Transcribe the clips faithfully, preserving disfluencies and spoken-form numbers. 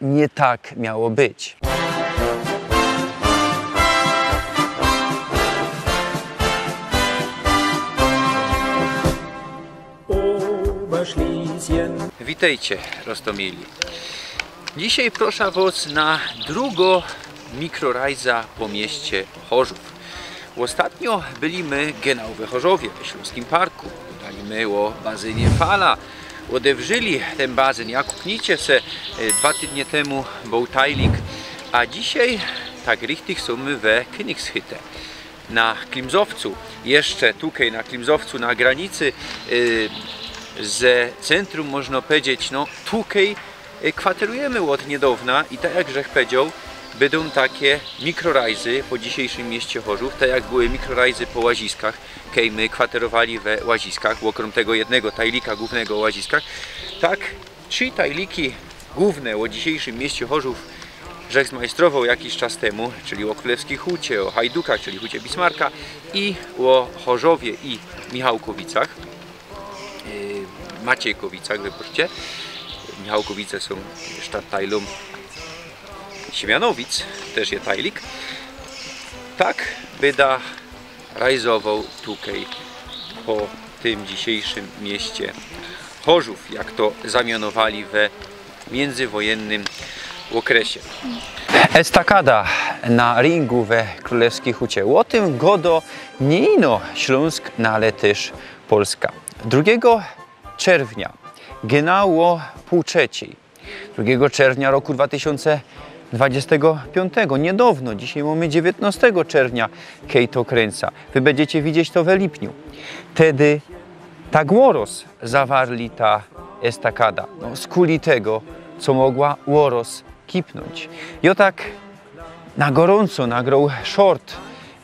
Niy tak miało być. Witejcie, roztōmili. Dzisiej proszã wŏs na drugõ mikrorajza po mieście Chorzōw. Ôstatnio byli my genau we Chorzowie, we Ślōnskim Parku. Gadali my ô bazynie Fala. Ôdewrzyli tyn bazyn, jak kuknijcie se, e, dwa tydnie tymu bōł Tajlik, a dzisiej tak richtig sōm my we Kynigshütte. Na Klimzowcu, jeszcze tukej na Klimzowcu, na granicy, e, ze centrum, można powiedzieć, no tukej, e, kwaterujymy ôd niydŏwna i tak jak żech powiedzioł, bydōm take mikrorajzy po dzisiejszym mieście Chorzōw, tak jak były mikrorajzy po Łaziskach, kej my kwaterowali we Łaziskach, ôkrōm tego jednego Tajlika głōwnego ô Łaziskach, tak trzi Tajliki głōwne ô dzisiejszym mieście Chorzōw żech zmajstrowoł jakiś czas tymu, czyli ô Królewskij Hucie, ô Hajdukach, czyli Hucie Bismarka i ô Chorzowie i Michałkowicach. Yy, Maciejkowicach, wybŏczcie. Michałkowice sōm Stadtteilōm Siemianowic, tyż je Tajlik. Tak byda rajzowoł tukej po tym dzisiejszym mieście Chorzōw, jak to zamianowali we międzywojynnym okresie. Estakada na ringu we Królewskij Hucie. Ô tym gŏdŏ niy ino Ślōnsk, no ale tyż Polska. Drugigo czerwnia, genau ô pōł trzecyj, drugigo czerwnia roku dwa tysiōnce dwadzieścia piōnć, niydŏwno, dzisiej mōmy dziewiyntnŏstego czerwnia, kej to krynca. Wy bydziecie widzieć to we lipniu. Tedy tak ôrŏz zawarli ta estakada. No, skuli tego, co mogła ôrŏz kipnōńć. Jŏ tak na gorōnco nagroł short.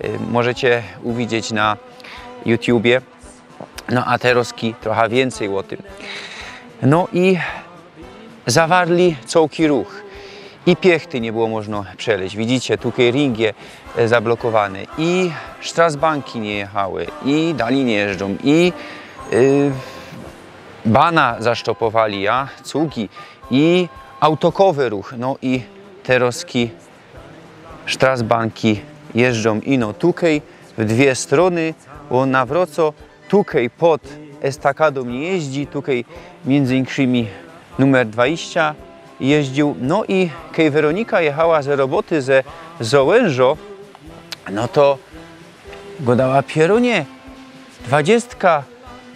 Y, możecie uwidzieć na YouTubie. No a terŏzki trocha wiyncyj ô tym. No i zawarli cołki ruch. I piechty niy było można przelyźć. Widzicie, tukej ring je, e, zablokowany. I sztrasbanki niy jechały. I dali niy jeżdżōm. I, y, bana zasztopowali, ja, cugi. I autokowy ruch. No i terŏzki sztrasbanki jeżdżōm ino tukej w dwie strōny, ô nawrocŏ. Tukej pod estakadōm niy jeździ, tukej miyndzy inkszymi numer dwadziścia jeździōł. No i kej Weronika jechała ze roboty ze Zołężŏ, no to gŏdała: „Pierōnie, dwadziestka,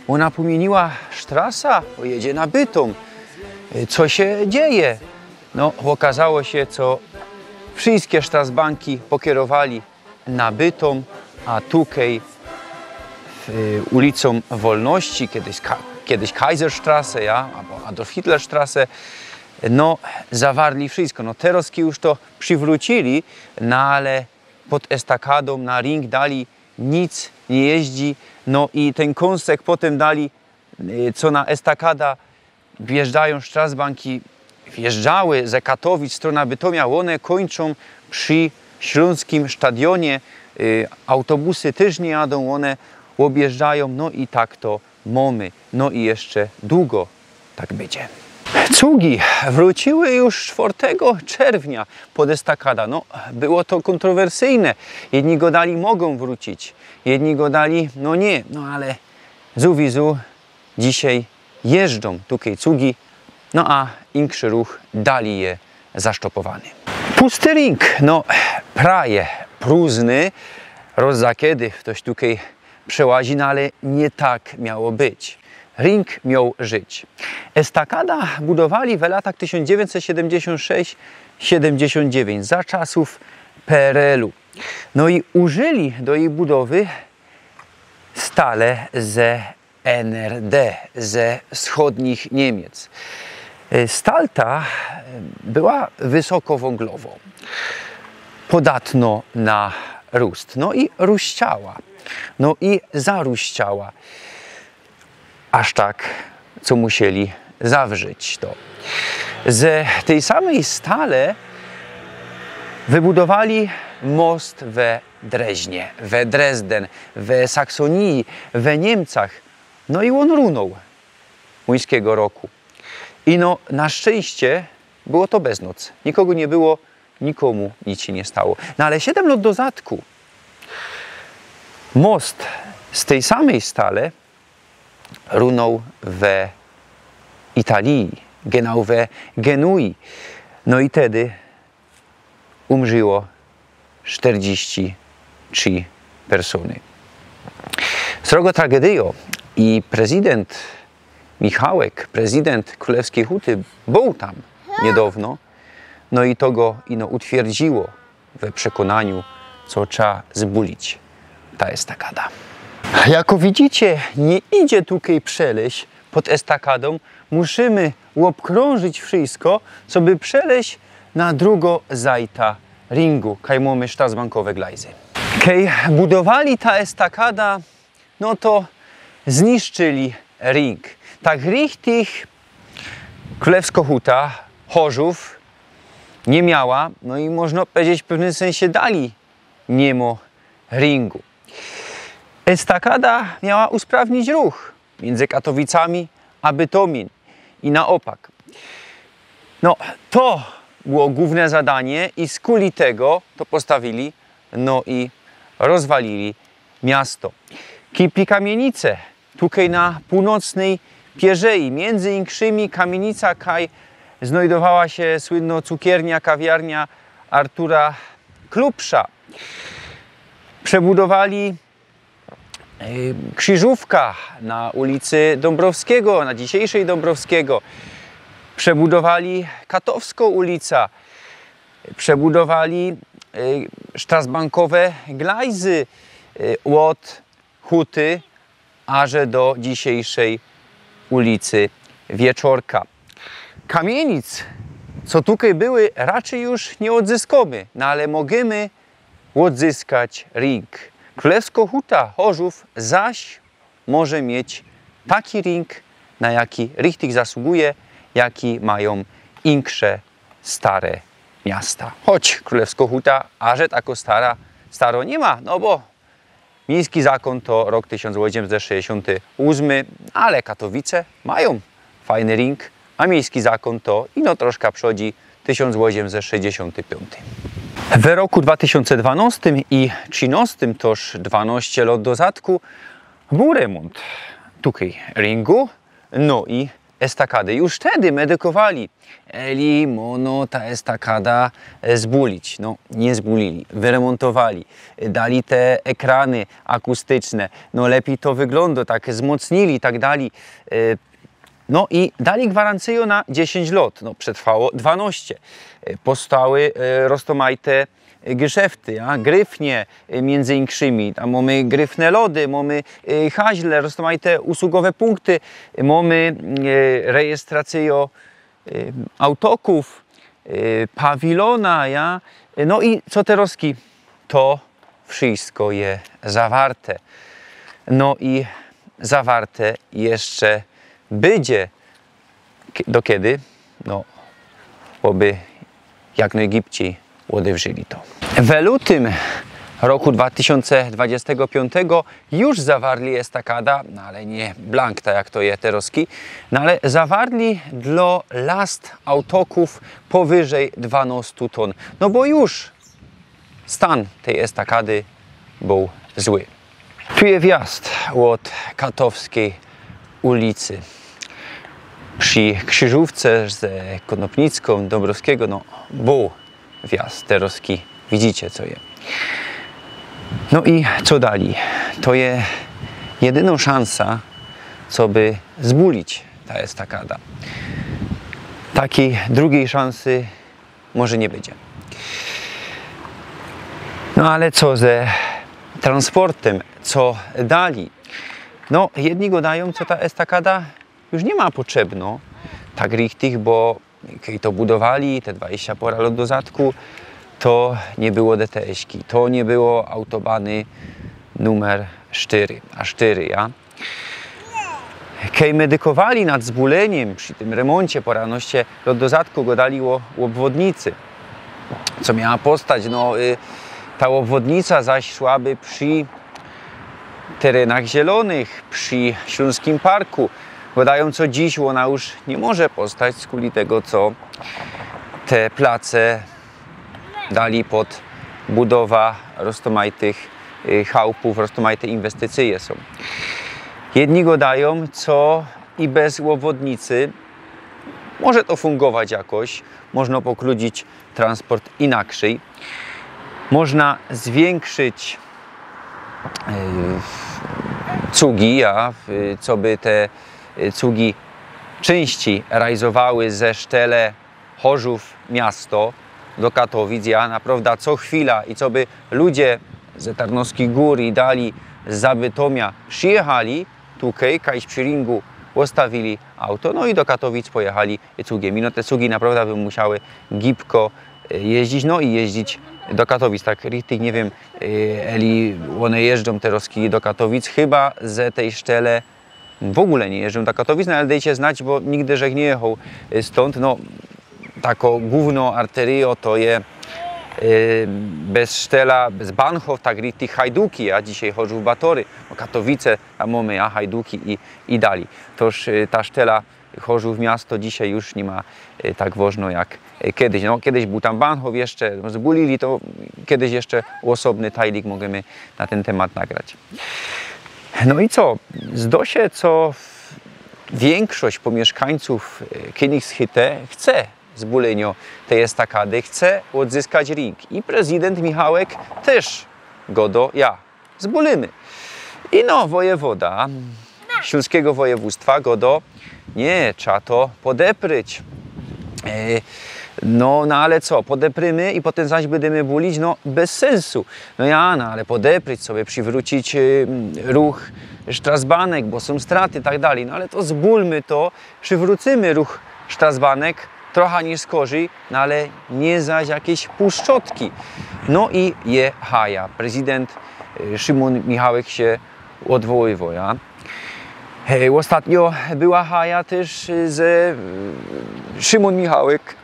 ôna pōmiyniła sztrasa, ô, jedzie na Bytōm. Co sie dzieje?” No, ôkazało sie, co wszyjske sztrasbanki pokierowali na Bytōm, a tukej, y, ulicōm Wolności, kejsik Ka-, kejsik Kaiserstraße, ja, abo Adolf Hitler Straße, no, zawarli wszyjsko. No, terŏzki już to prziwrōcili, no, ale pod estakadōm na ring dali nic niy jeździ. No i tyn kōnsek potym dali, y, co na estakada wjeżdżajōm sztrasbanki, wjeżdżały ze Katowic w strōna Bytōmia, ône kōńczōm przi Ślōnskim Stadionie. Y, autobusy tyż niy jadōm, ône ôbjeżdżajōm, no i tak to mōmy. No i jeszcze dugo tak bydzie. Cugi wrōciły już sztwŏrtego czerwnia pod estakada. No, było to kōntrowersyjne. Jedni gŏdali: „Mogōm wrōcić”, jedni gŏdali: „No niy”, no ale zuwizu dzisiej jeżdżōm tukej cugi, no a inkszy ruch dali je zasztopowany. Pusty ring, no, prawie prōżny, rŏz za kedy ftoś tukej przełazi, no ale niy tak miało być. Ring mioł żyć. Estakada budowali w latach tysiōnc dziewiyńćset siedymdziesiōnt sześć siedymdziesiōnt dziewiyńć, za czasōw P R L-u. No i użyli do jij budowy stale ze N R D, ze wschodnich Niemiec. Y, stal ta, y, była wysokowōnglowŏ, podatnŏ na rōst. No i rōściała. No i zarōściała. Aż tak, co musieli zawrzeć to. Ze tyj samyj stale wybudowali most we Dreźnie, we Dresden, we Saksōniji, we Niymcach. No i ôn runōł ôńskigo roku. Ino na szczynście Było to bez noc. Nikogo nie było, nikomu nic się nie stało. No ale siedym lot do zadku most z tej samej stale runął we Italii, genau we Genui. No i tedy umrziło czterdzieści trzy persony. Srogo tragedio i prezydent Michałek, prezydent Królewskiej Huty, był tam niedawno, no i to go ino utwierdziło we przekonaniu, co trzeba zbulić ta estakada. Jako widzicie, nie idzie tukej przeleźć pod estakadą. Musimy obkrążyć wszystko, co by przeleźć na drugą zajta ringu, kaj mamy sztazbankowe glajzy. Kaj budowali ta estakada, no to zniszczyli ring. Tak richtig Królewsko Huta Chorzów nie miała, no i można powiedzieć w pewnym sensie dali nie ma ringu. Estakada miała usprawnić ruch między Katowicami a Bytomin i na opak. No, to było główne zadanie i skuli tego to postawili, no i rozwalili miasto. Kipli kamienice, tukej na północnej pierzei, między inkrzymi kamienica, kaj znajdowała się słynno cukiernia, kawiarnia Artura Klupsza. Przebudowali, e, krzyżówka na ulicy Dąbrowskiego, na dzisiejszej Dąbrowskiego. Przebudowali Katowską ulica. Przebudowali, e, sztazbankowe glajzy, e, od Huty aże do dzisiejszej ulicy Wieczorka. Kamienic, co tukej były, raczej już nie odzyskamy, no ale możemy odzyskać ring. Królewsko Huta Chorzów zaś może mieć taki ring, na jaki richtig zasługuje, jaki mają inkrze stare miasta. Choć Królewsko Huta aże tako stara, staro nie ma, no bo miejski zakon to rok tysiōnc ôziemset sześćdziesiōnty ôsmy, ale Katowice mają fajny ring, a miejski zakon to ino troszka przodzi, tysiōnc ôziemset sześćdziesiōnty piōnty. We roku dwa tysiōnce dwanostym i trzynostym, toż dwanoście lot do zadku, był remont tukej ringu, no i estakady. Już wtedy medykowali, eli mono ta estakada, e, zbulić. No, nie zbulili. Wyremontowali. E, dali te ekrany akustyczne. No, lepiej to wygląda, tak wzmocnili i tak dalej. E, no i dali gwarancję na dziesięć lot. No, przetrwało dwanaście. E, powstały, e, roztomajte geszefty, a? Gryfnie, y, między inkrzymi. Tam mamy gryfne lody, mamy, y, haźle, roztomajte usługowe punkty, mamy, y, rejestrację, y, autoków, y, pawilona, ja? No i co teroski? To wszystko je zawarte. No i zawarte jeszcze bydzie. K-, do kiedy? No, oby jak nojgibcij ôdewrzyli to. We lutym roku dwa tysiōnce dwudziestego piątego już zawarli estakada, no ale nie blank, tak jak to je teroski, no ale zawarli dlo last autoków powyżej dwanaście ton. No bo już stan tej estakady był zły. Tu je wjazd od Katowskiej ulicy. Przy krzyżówce z Konopnicką, Dąbrowskiego, no, był wjazd teroski. Widzicie, co je. No i co dalej? To je jedyna szansa, co by zbulić ta estakada. Takiej drugiej szansy może nie będzie. No ale co ze transportem? Co dalej? No, jedni gadają, co ta estakada już nie ma potrzebno, tak richtig, bo kiedy to budowali, te dwadzieścia pora lot do zadku, to nie było D T S-ki, to nie było autobany numer sztyry, a sztyry, ja? Kej medykowali nad zbuleniem przy tym remoncie, pora naście lot do zadku gādali ô, ô obwodnicy. Co miała powstać? No, y, ta obwodnica zaś szłaby przy terenach zielonych, przy Śląskim Parku. Gadają, co dziś ona już nie może powstać, skuli tego, co te place dali pod budowa roztōmajtych, y, chałpōw, roztōmajte inwestycyje sōm. Jedni godajōm, co i bez ôbwodnicy może to fungować jakoś, można pokludzić transport inakrzyj. Można zwiynkszyć, y, cugi, a, y, co by te, y, cugi czynściij rajzowały ze sztele Chorzōw miasto do Katowic, ja, naprŏwda, co chwila i co by ludzie ze Tarnowskich Gór i dali z Zabytomia przijechali tukej, kajś przi ringu ôstawili auto, no i do Katowic pojechali cugiym. I no te cugi naprŏwda by musiały gibko, y, jeździć, no i jeździć do Katowic. Tak richtig niy wiym, y, eli ône jeżdżōm te roski do Katowic, chyba że te sztele w ogōle niy jeżdżōm do Katowic, no ale dejcie znać, bo nigdy żech niy jechoł, y, stōnd. No, tako głōwnŏ arteryjŏ to je, y, bez sztela, bez Bahnhof, tak richtig Hajduki, a dzisiej Chorzōw Batory, no, Katowice, a mōmy, a Hajduki i, i dali. Toż, y, ta sztela Chorzōw miasto dzisiej już niy ma, y, tak wożno jak, y, kedyś. No, kedyś bōł tam Bahnhof jeszcze, no, zbulili to, kedyś jeszcze ôsobny tajlik możymy na tyn tymat nagrać. No i co? Zdo sie, co wiynkszość pōmiyszkańcōw, y, Kynigshütte chce zbulyniŏ te estakady, chce ôdzyskać ring. I prezydynt Michałek tyż godŏ, ja, zbulymy. I no, wojewoda ślōnskigo wojewōdztwa godŏ, niy, trzeba to podepryć. E, no, no ale co, podeprymy i potym zaś bydymy bulić? No, bez synsu. No ja, no ale podepryć, sobie przywrōcić, y, ruch Strasbanek, bo sōm straty i tak dali. No ale to zbulmy to, przywrōcymy ruch Strasbanek, trocha niy skorzij, no ale niy zaś jakeś puszczotki. No i je haja. Prezydynt, y, Szymōn Michałek sie ôdwoływoł, ja. Hej, ôstatnio była haja tyż, y, ze, y, Szymōn Michałek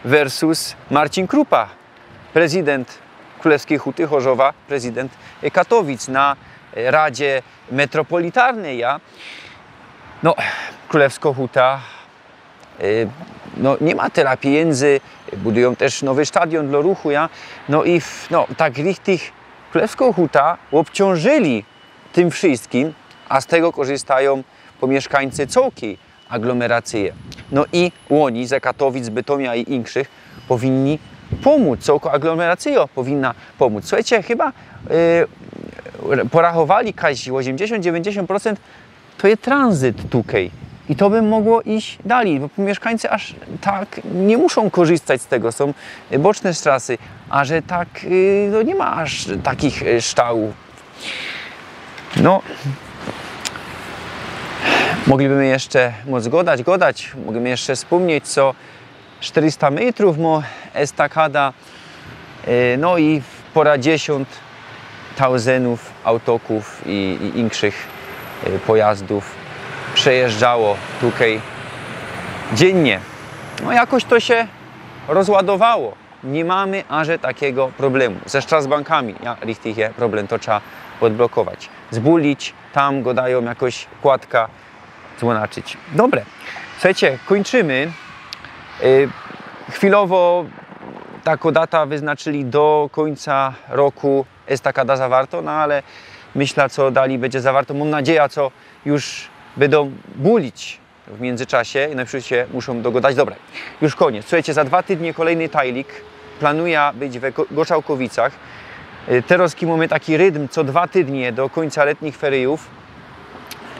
versus Marcin Krupa, prezydynt Krōlewskij Huty Chorzowa, prezydynt, y, Katowic na, y, Radzie Metropolitarnyj, ja. No, Krōlewskŏ Huta, y, no, niy ma tela pijyndzy, budujōm tyż nowy stadiōn dlŏ ruchu, ja. No i w, no, tak richtig Krōlewskõ Hutã ôbciōnżyli tym wszyjskim, a z tego korzystajōm pōmiyszkańcy cołkij aglomeracyje. No i ôni ze Katowic, Bytomia i inkszych powinni pōmōc, cołkŏ aglomeracjŏ powinna pōmōc. Suchejcie, chyba, y, porachowali, kaś ôziymdziesiōnt, dziewiyńćdziesiōnt procynt to je tranzyt tukej. I to by mogło iś dalij, bo miyszkańcy aż tak niy muszōm korzystać z tego, sōm, y, boczne strasy, a że tak, y, no niy ma aż takich, y, ształōw. No, moglibymy jeszcze moc godać, godać, moglibymy jeszcze spōmnieć, co sztyrysta mejtrōw mo estakada, y, no i pora dziesiōnt tauzynōw autokōw i, i inkszych, y, pojazdōw przejeżdżało tukej dziynnie. No, jakoś to sie rozładowało. Niy mōmy aże takigo problemu ze strasbankami. Ja, richtig je problem, to trzeba ôdblokować. Zbulić, tam godajōm jakoś kładka złōnaczyć. Dobre, suchejcie, kōńczymy. Y, chwilowo takõ datã wyznaczyli do kōńca roku estakada Zawarto, no ale myślã, co dalij bydzie Zawarto. Mōm nadzieja, co już bydōm bulić w miyndzyczasie i na przikłŏd sie muszōm dogodać. Dobre, już kōniec. Suchejcie, za dwa tydnie kolejny tajlik. Planuja być we Go-, Goczałkowicach. Y, terŏz mōmy taki rytm, co dwa tydnie do kōńca letnich feryjōw.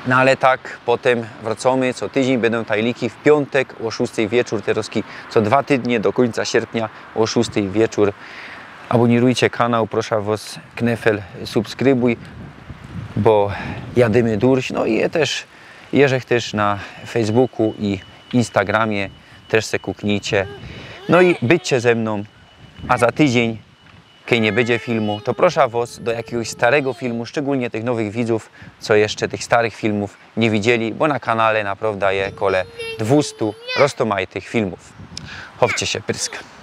No ale tak, potym wrōcōmy, co tydziyń bydōm tajliki w piōntek ô szōstej wieczōr, terŏz co dwa tydnie do kōńca sierpnia ô szōstej wieczōr. Abōnirujcie kanał, proszã wŏs, knefel subskrybuj, bo jadymy durś, no i je tyż, jeżech tyż na Facebooku i Instagramie, tyż se kuknijcie. No i bydźcie ze mnōm, a za tydziyń, kej niy bydzie filmu, to proszã wŏs do jakigoś starego filmu, szczegōlnie tych nowych widzōw, co jeszcze tych starych filmōw niy widzieli, bo na kanale naprŏwda je kole dwustu roztōmajtych filmōw. Chowcie sie, pyrsk.